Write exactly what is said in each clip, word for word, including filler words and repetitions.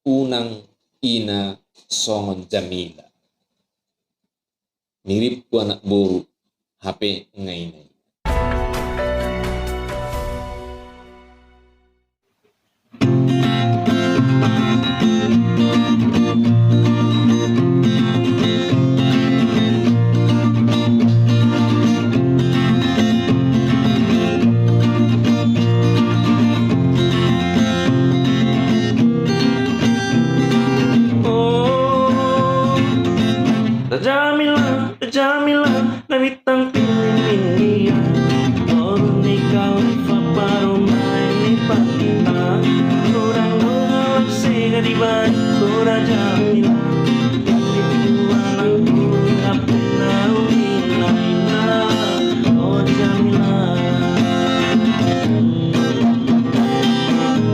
unang ina songon Jamila. Miripku anak boru, hape nga ina i. Oh, Jamila, Jamila, na bintang film India. Boru ni Khalifa, parumaen ni pandita. Godang do halak sega dibaen, godang Jamila. Di tuanan ku hape naung ina-ina. Oh Jamila.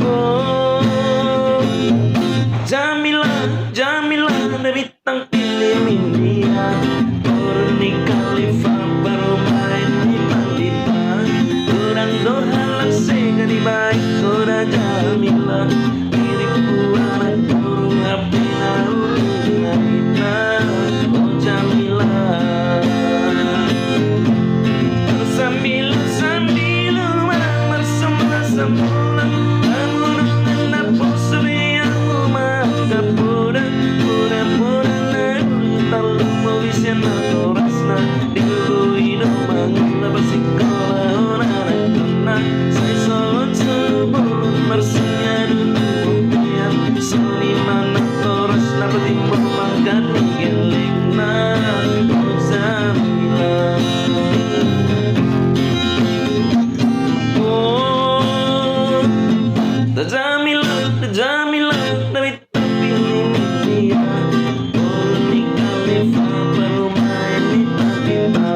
Oh Jamila, Jamila, na bintang film India. Boru ni Khalifa, parumaen ni pandita. Godang do halak sega dibaen, godang Jamila. Miripku anak boru, hape naung ina-ina. Oh Jamila. Marsambilu-sambilu manang marsamula-samula. Hamu dongan naposo be hamu mangkapoda. Poda-poda na uli, tarlumobi sian natorasna. Digogoi do mangula, pasingkolahon anakna. Sai solhot solu bolon, marsiadu tu bontean. Soli ma natorasna, patimbul pangkat ni gellengna. Oh Jamila. Oh Jamila, Jamila, na bintang film India. Boru ni Khalifa, parumaen ni pandita.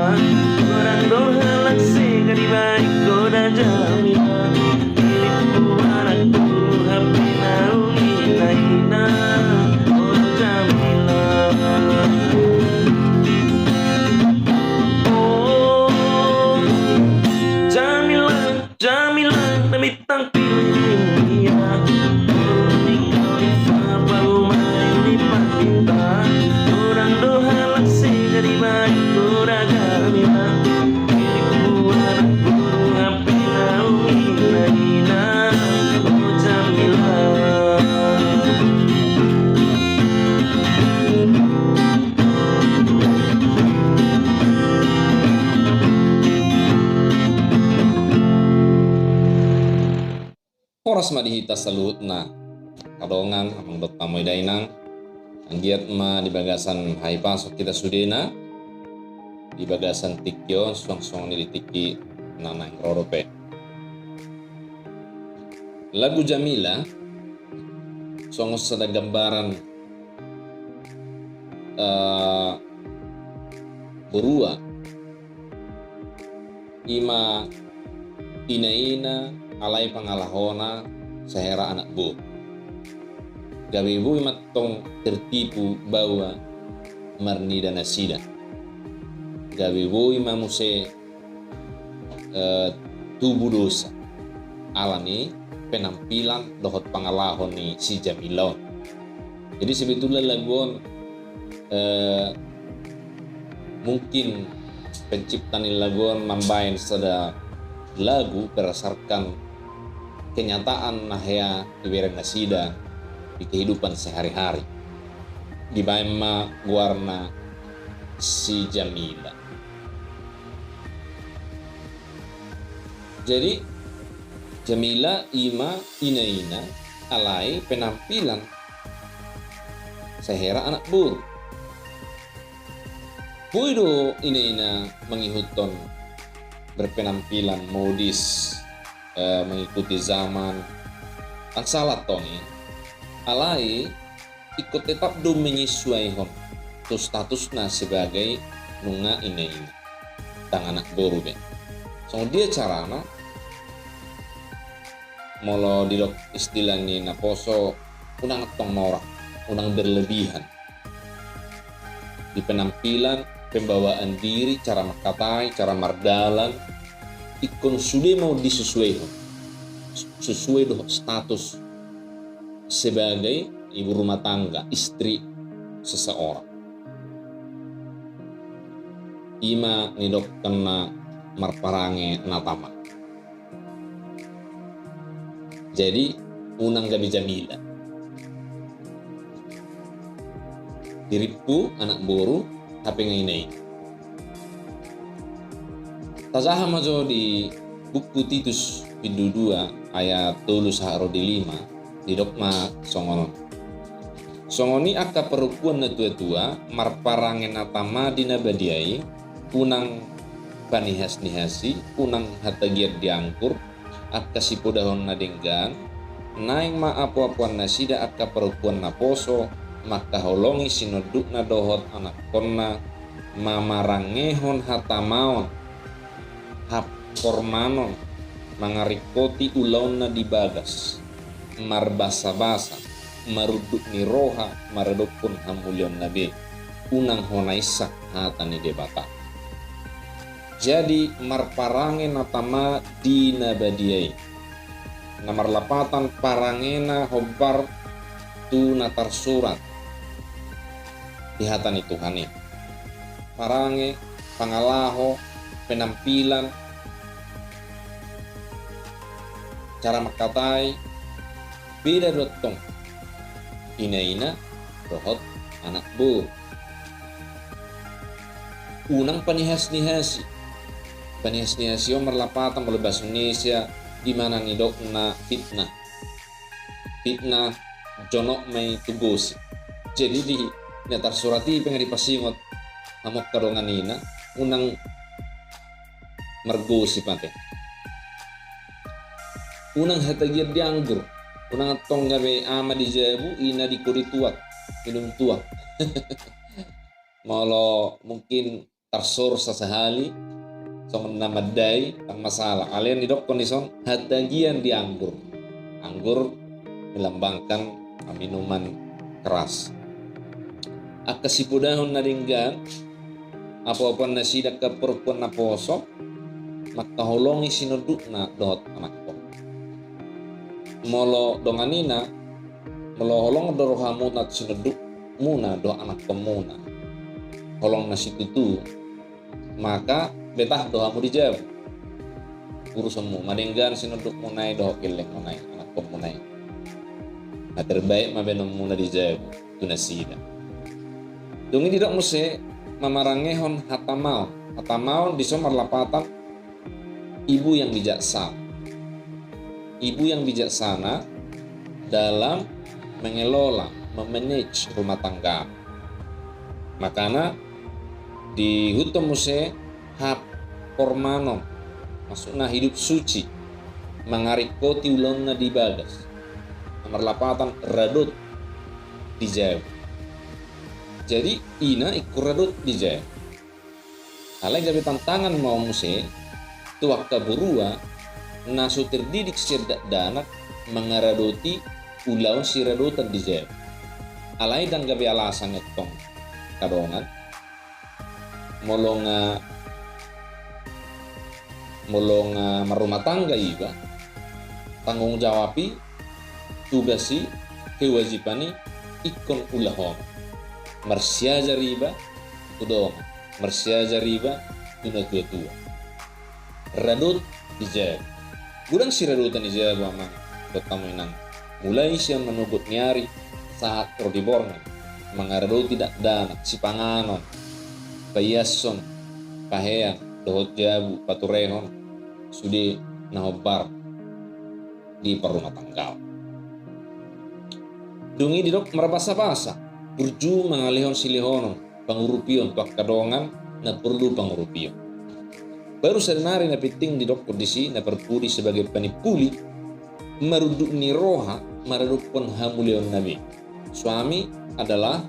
Godang do halak sega dibaen, godang Jamila. Miripku anak boru, hape naung ina-ina. Oh Jamila. Oh Jamila, Jamila, na bintang film India. Boru ni Khalifa, parumaen ni pandita. Godang do halak sega dibaen, godang Jamila. Miripku anak boru, hape naung ina-ina. Oh Jamila. Horas ma di hita saluhutna. Angka dongan, amang dohot hamu dainang. Anggiat ma di bagasan hahipason hita sudena di bagasan tingki on, suang songon i di tingki na naeng ro dope. Lagu Jamila songon sada gambaran, eh, borua, i ma ina-ina alai pangalahona sahera anak boru. Gabe boi ma tong tertipu baoa marnida nasida. Gabe boi ma muse, eh, tubu dosa ala ni penampilan dohot pangalaho ni si Jamila on. Jadi sebetulna lagu on, eh, mungkin pencipta ni lagu on mambaen sada lagu berdasarkan kenyataan na hea dibereng nasida di kehidupan sehari-hari. Dibaen ma goarna si Jamila. Jadi Jamila i ma ina-ina alai penampilan sahera anak boru. Boi do ina-ina mangihuthon berpenampilan modis, eh, mengikuti zaman. Ndang salah tong i. Alai ingkon tetap do menyesuaihon tu statusna sebagai nunga ina-ina, ndang anak boru be. Songon dia carana? Molo didok istilah ni naposo, unang tong norak, unang berlebihan. Di penampilan, pembawaan diri, cara mangkatai, cara mardalan, ingkon sude ma disesuaihon, sesuai dohot status sebagai ibu rumah tangga, istri seseorang. Ima nidokna marparange na tama. Jadi, unang gabe jamila. Dirimpu, anak boru, hape nga ina i. Tajaha ma jo di buku Titus bindu dua ayat tolu sahat ro di lima, didok ma songon on. Songon i angka parompuan na tuatua, marparange na tama di na badia i, unang panihasnihasi, unang hatagian di anggur, angka sipodahon na denggan, naeng ma apoapoan nasida angka parompuan naposo, mangkaholongi sinondukna dohot anakkonna, mamarangehon hatamaon, hapormanon, mangaringkoti ulaonna di bagas, marbasabasa, marunduk ni roha maradophon hamuliaonna be, unang hona insak hata ni Debata. Jadi, marparange na tama di na badia i, na marlapatan parangena hombar tu na tarsurat di hata ni Tuhan i. Parange, pangalaho, penampilan, cara mangkatai, beda do antong inaina dohot anak boru. Unang panihasnihasi. Panihasnihasi on marlapatan molo bahasa Indonesia, di mana nidokna fitnah. Fitnah, jonok ma i tu gosip. Jadi di na tarsurat i pe nga dipasingot hamu angka dongan ina, unang margosip ate. Unang hatagian di anggur. Unang antong gabe ama di jabu, ina di kodi tuak, minum tuak. Molo mungkin tarsor sasahali, songon na mandai, ndang masalah. Alai nidokkon dison, hatagian di anggur. Anggur melambangkan minuman keras. Angka sipodahon na denggan, apoapoan nasida angka parompuan naposo, mangkaholongi sinondukna dohot anakkon. Molo dongan ina, molo holong do rohamuna tu sinondukmuna dohot anakkonmuna, holong na situtu, maka betah do hamu di jabu. Urusonmu ma denggan sinondukmuna i dohot gellengmuna i, anakkonmuna i. Na terbaik ma baenonmuna di jabu tu nasida. Dung i didok muse mamarangehon hatamaon. Hatamaon dison marlapatan ibu yang bijaksana. Ibu yang bijaksana dalam mengelola, memanage rumah tangga. Makana diihuthon muse hapormanon, maksudna hidup suci, mangaringkoti ulaonna di bagas, na marlapatan radot di jabu. Jadi ina ingkon radot di jabu. Alai gabe tantangan ma on muse tu angka borua na so terdidik sian dakdanak mangaradoti ulaon siradotan di jabu. Alai ndang gabe alasan i antong, angka dongan. Molo nga, molo nga marrumah tangga iba, tanggung jawab i, tugas i, kewajiban i ingkon ulahon. Marsiajar iba tu dongan, marsiajar iba tu natuatua. Radot di jabu. Godang siradotan di jabu, amang dohot hamu inang. Mulai sian manogot ni ari sahat ro di borngin, mangaradoti dakdanak, sipanganon, paiashon, pahean, dohot jabu paturehon sude na hombar di parrumatanggaon. Dung i didok marbasabasa, burju mangalehon silehonon, pangurupion tu angka dongan na porlu pangurupion. Baru sadanari na penting didokkon disi, na parpudi sebagai panimpuli, marunduk ni roha maradophon hamuliaonna be. Suami adalah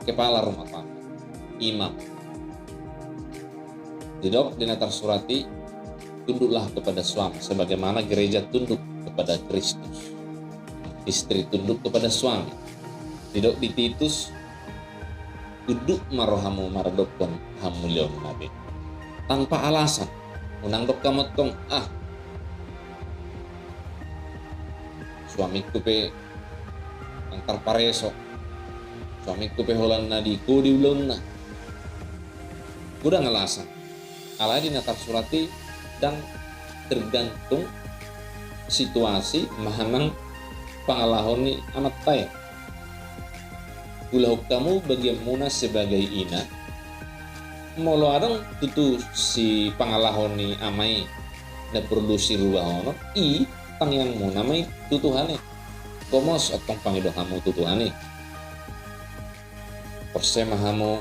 kepala rumah tangga, imam. Didok di na tarsurat i, tunduklah kepada suami, sebagaimana gereja tunduk kepada Kristus. Istri tunduk kepada suami. Didok di Titus, tunduk ma rohamu maradophon hamuliaonna be. Tanpa alasan, unang dok hamu antong, ah, suamingku pe ndang tarpareso. Suamingku pe holan na di ho di ulaonna. Godang alasan. Alai di na tarsurat i ndang tergantung situasi manang pangalaho ni amanta i. Ulahon hamu bagianmuna sebagai ina. Molo adong tutu sipangalaho ni ama i na porlu sirubahonon, i tangiangmuna ma i tu Tuhan i. Gomos antong pangido hamu tu Tuhan i. Porsea ma hamu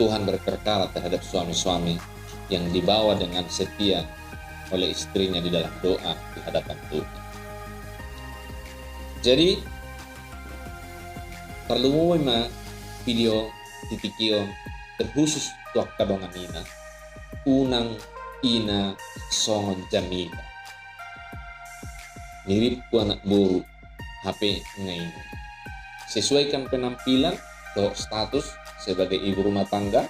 Tuhan berperkara terhadap suami-suami yang dibawa dengan setia oleh istrinya di dalam doa di hadapan Tuhan. Jadi, parlumomuna video di tingki on terkhusus tu angka dongan ina, unang ina songon Jamila. Miripku anak boru, hape nga ina. Sesuaikan penampilan dohot status sebagai ibu rumah tangga.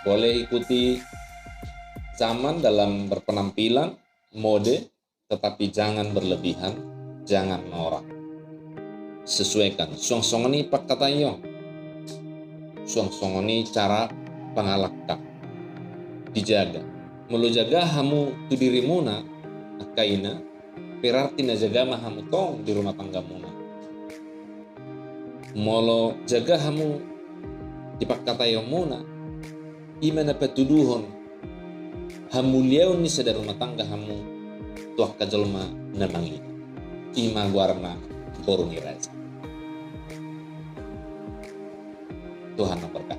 Boleh ikuti zaman dalam berpenampilan, mode, tetapi jangan berlebihan, jangan norak. Sesuaikan, suang songon i pangkataion, suang songon i cara pangalangka. Dijaga. Molo jaga hamu tu dirimuna, angka ina, berarti na jaga ma hamu tong di rumah tanggamuna. Molo jaga hamu di pangkataionmuna, i ma na patuduhon hamuliaon ni sada rumah tangga hamu tu angka jolma na mangida. I ma goarna boru ni raja. Tuhan memberkati.